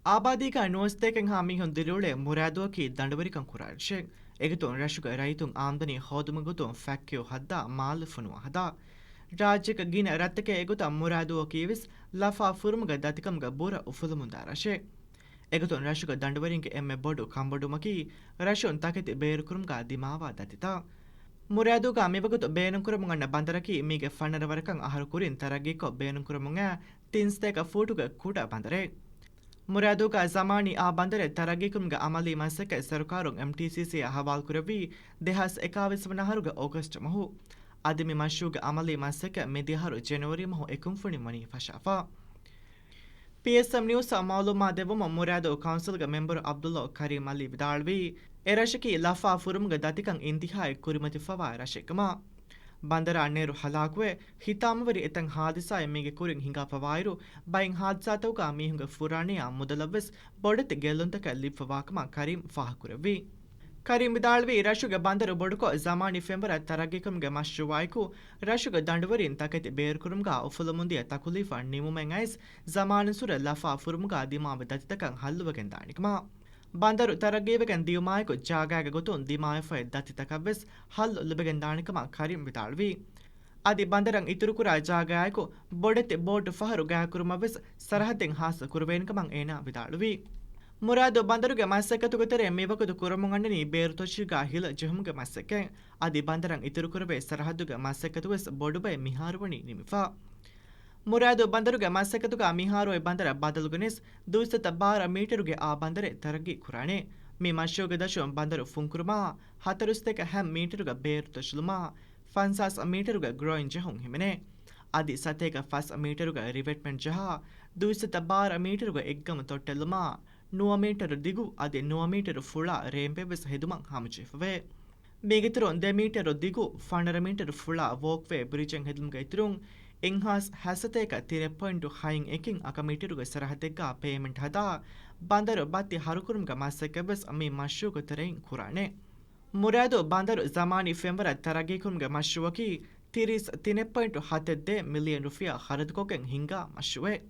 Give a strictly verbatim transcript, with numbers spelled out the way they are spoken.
އާބާދީގަ ނުވަސަތޭކައެއްހާ މީހުން ދިރިއުޅޭ މުރާދުއަކީ ދަނޑުވެރިކަން ކުރާ ރަށެއް. އެގޮތުން ރަށުގެ ރައްޔިތުން އާމްދަނީ ހޯދުމުގެ ގޮތުން ފެކްޓްރީ ހައްދާ މާލެ ފޮނުވާ ހަދާ. ރާއްޖޭގެ ގިނަ ރަށްތަކެއް އެގޮތަށް މުރާދުއަކީވެސް ލަފާ ފުރުމުގެ ދަތިކަމުގެ ބުރަ އުފުލުމުންދާ ރަށެއް. އެގޮތުން ރަށުގެ ދަނޑުވެރިންގެ އެންމެ ބޮޑު ކަންބޮޑުވުމަކީ ރަށުން ތަކެތި ބޭރުކުރުމުގަ ދިމާވާ ދަތިތައް. މުރާދުގަ މިވަގުތު ބޭނުންކުރަމުން އަންނަ ބަނދަރަކީ މީގެ ފަނަރަ ވަރަކަށް އަހަރު ކުރިން ތަރައްގީކޮށް ބޭނުންކުރަމުން އައި ތިން ސަތޭކަ ފޫޓުގެ ކުޑަ ބަނދަރެއް. މުރާދުގަ ޒަމާނީ އާ ބަނދަރެއް ތަރައްގީކުރުމުގެ އަމަލީ މަސައްކަތް ސަރުކާރުން އެމްޓީސީސީއަށް ހަވާލުކުރެއްވީ ދެހާސް އެކާވީސް ވަނަ އަހަރުގެ އޮގަސްޓް މަހު. އަދި މި މަޝްރޫޢުގެ އަމަލީ މަސައްކަތް މިދިޔަ އަހަރު ޖެނުއަރީ މަހު އެކުންފުނިން ވަނީ ފަށާފަ. ޕީއެސްއެމް ނިއުސްއަށް މަޢުލޫމާތު ދެއްވުމަށް މުރާދު ކައުންސިލްގެ މެމްބަރު ޢަބްދުﷲ ކަރީމް ޢަލީ ވިދާޅުވީ، އެ ރަށަކީ ލަފާ ފުރުމުގެ ދަތިކަން އިންތިހާއީ ކުރިމަތިފަވާ ރަށެއްކަމަށް. ބަނދަރާ ނޭރު ހަލާކުވެ، ހިތާމަވެރި އެތައް ހާދިސާއެއް މީގެ ކުރިން ހިނގާފަވާއިރު، ބައެއް ހާދިސާތަކުގަ މީހުންގެ ފުރާނަޔާ މުދަލަށްވެސް ބޮޑެތި ގެއްލުންތަކެއް ލިބިފަވާކަމަށް ކަރީމް ފާހަގަކުރެއްވި. ކަރީމް ވިދާޅުވީ، ރަށުގެ ބަނދަރު ބޮޑުކޮށް ޒަމާނީ ފެންވަރަށް ތަރައްގީކުރުމުގެ މަޝްރޫޢާއެކު، ރަށުގެ ދަނޑުވެރިން ތަކެތި ބޭރުކުރުމުގަ އުފުލުމުންދިޔަ ތަކުލީފަށް ނިމުމެއް އައިސް، ޒަމާނުއްސުރެ ލަފާ ފުރުމުގަ ދިމާވި ދަތިތަކަށް ހައްލުވެގެން ދާނެކަމަށް. ބަނދަރު ތަރައްގީވެގެން ދިޔުމާއެކު، ޖާގައިގެ ގޮތުން ދިމާވެފައި ދަތިތަކަށްވެސް ހައްލު ލިބިގެން ދާނެކަމަށް ކަރީމް ވިދާޅުވީ. އަދި ބަނދަރަށް އިތުރުކުރާ ޖާގައާއެކު، ބޮޑެތި ބޯޓު ފަހަރު ގާތްކުރުމަށްވެސް ސަރަހައްދެއް ހާސް ކުރެވޭނެކަމަށް އޭނާ ވިދާޅުވީ. މުރާދު ބަނދަރުގެ މަސައްކަތުގެ ތެރެއިން މިވަގުތު ކުރަމުން އަންނަނީ ބޭރުތޮށިގަ ހިލަ ޖެހުމުގެ މަސައްކަތް. އަދި ބަނދަރަށް އިތުރުކުރެވޭ ސަރަހައްދުގެ މަސައްކަތުވެސް ބޮޑުބައެއް މިހާރުވަނީ ނިމިފަ. މުރާދު ބަނދަރުގެ މަސައްކަތުގަ މިހާރު އޮތް ބަނދަރަށް ބަދަލުގެނެސް ދުއިސައްތަ ބާރަ މީޓަރުގެ އާ ބަނދަރެއް ތަރައްގީ ކުރާނެ. މި މަޝްރޫޢުގެ ދަށުން ބަނދަރު ފުންކުރުމާ، ހަތަރުސަތޭކަ ހަ މީޓަރުގެ ބޭރު ތޮށިލުމާ، ފަންސާސް މީޓަރުގެ ގްރޯއިން ޖެހުން ހިމެނޭ. އަދި ސަތޭކަ ފަސް މީޓަރުގެ ރިވެޓްމަންޓް ޖަހާ، ދުއިސައްތަ ބާރަ މީޓަރުގެ އެއްގަމު ތޮއްޓެއްލުމާ، ނުވަ މީޓަރު ދިގު އަދި ނުވަ މީޓަރު ފުޅާ ރޭމްޕެއްވެސް ހެދުމަށް ހަމަޖެހިފަވޭ. މީގެއިތުރުން ދެ މީޓަރު ދިގު، ފަނަރަ މީޓަރު ފުޅާ ވޯކްވޭ ބްރިޖެއް ހެދުމުގެ އިތުރުން، އެއްހާސް ހަތްސަތޭކަ ތިނެއް ޕޮއިންޓު ހައިން އެކިން އަކަ މީޓަރުގެ ސަރަހައްދެއްގަ ޕޭމެންޓް ހަދާ، ބަނދަރު ބައްތި ހަރުކުރުމުގެ މަސައްކަތްވެސް މި މަޝްރޫޢުގެ ތެރެއިން ކުރާނެ. މުރާދު ބަނދަރު ޒަމާނީ ފެންވަރަށް ތަރައްގީކުރުމުގެ މަޝްރޫޢަކީ، ތިރީސް ތިނެއް ޕޮއިންޓު ހަތެއް ދޭއް މިލިއަން ރުފިޔާ ޚަރަދުކޮށްގެން ހިންގާ މަޝްރޫޢެއް.